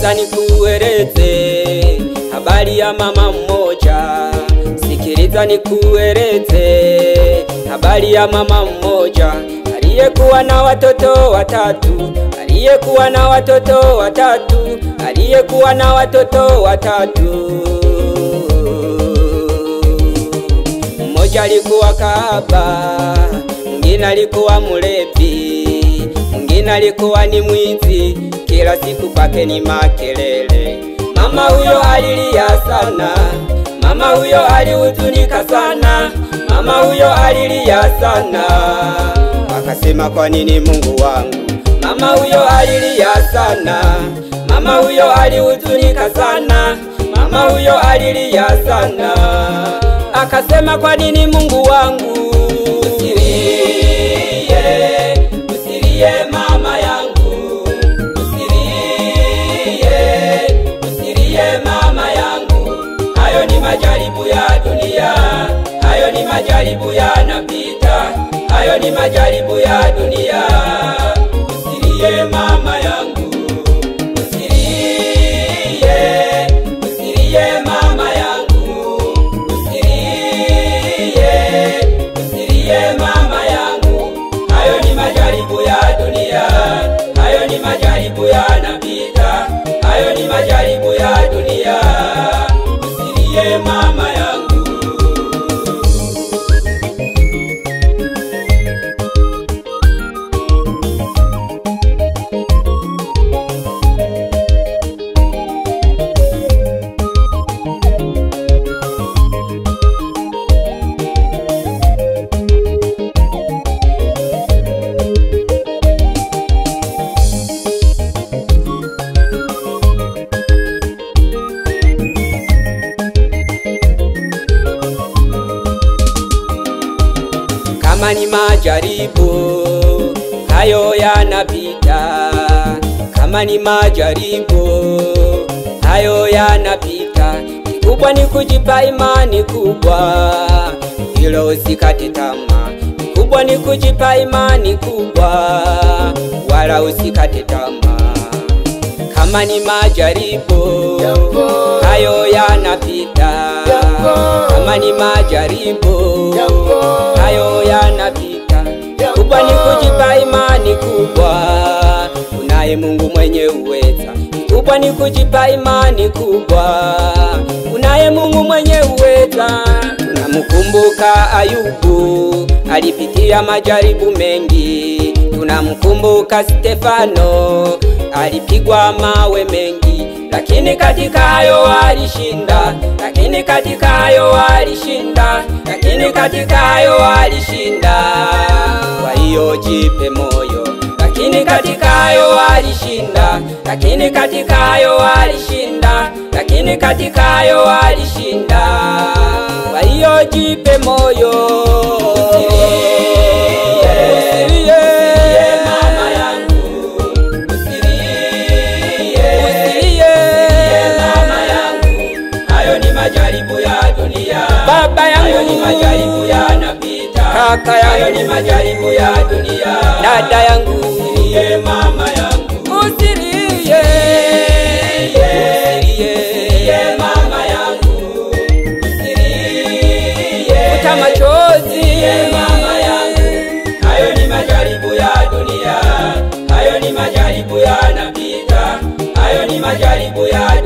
Sikiliza nikueleze habari ya mama mmoja. Sikiliza nikueleze habari ya mama mmoja aliyekuwa na watoto watatu, aliyekuwa na watoto watatu, aliyekuwa na watoto watatu. Mmoja alikuwa kahaba, mwingine alikuwa mlevi, mwingine alikuwa ni mwizi, kila siku kwake ni makelele. Mama huyo alilia sana, mama huyo alihuzunika sana, mama huyo alilia sana. Akasema, kwa nini Mungu wangu? Mama huyo alilia sana, mama huyo alihuzunika sana, mama huyo alilia sana. Akasema, kwa nini Mungu wangu? Usilie, usilie mama yangu, usilie, usilie mama yangu. Hayo ni majaribu ya dunia, hayo ni majaribu yanapita, hayo ni majaribu ya dunia. Usilie mama yangu, usilie, usilie mama yangu, usilie, usilie mama yangu. Hayo ni majaribu ya dunia, hayo ni majaribu yanapita, hayo ni majaribu ya dunia. Usilie mama yangu. Kama ni majaribu hayo yanapita, kama ni majaribu hayo yanapita. Kikubwa ni kujipa imani kubwa, hilo usikate tamaa. Kikubwa ni kujipa imani kubwa, wala usikate tamaa. Kama ni majaribu hayo yanapita, kama ni majaribu hayo yanapita. Kubwa ni kujipa imani kubwa, unaye Mungu mwenye uweza. Kubwa ni kujipa imani kubwa, unaye Mungu mwenye uweza. Tunamkumbuka Ayubu, alipitia majaribu mengi. Tunamkumbuka Stefano, alipigwa mawe mengi, lakini katika hayo alishinda, lakini katika hayo alishinda, lakini katika hayo alishinda. Kwa hiyo jipe moyo, lakini katika hayo alishinda, lakini katika hayo alishinda, lakini katika hayo alishinda. Kwa hiyo jipe moyo. Usilie, mama yangu, usilie, usilie mama yangu. Hayo ni majaribu ya dunia, baba yangu, hayo ni majaribu yanapita, kaka yangu, hayo ni majaribu ya dunia, dada yangu, usilie mama yangu, usilie, usilie mama yangu, usilie, futa machozi mama yangu. Hayo ni majaribu ya dunia, hayo ni majaribu yanapita, hayo ni majaribu ya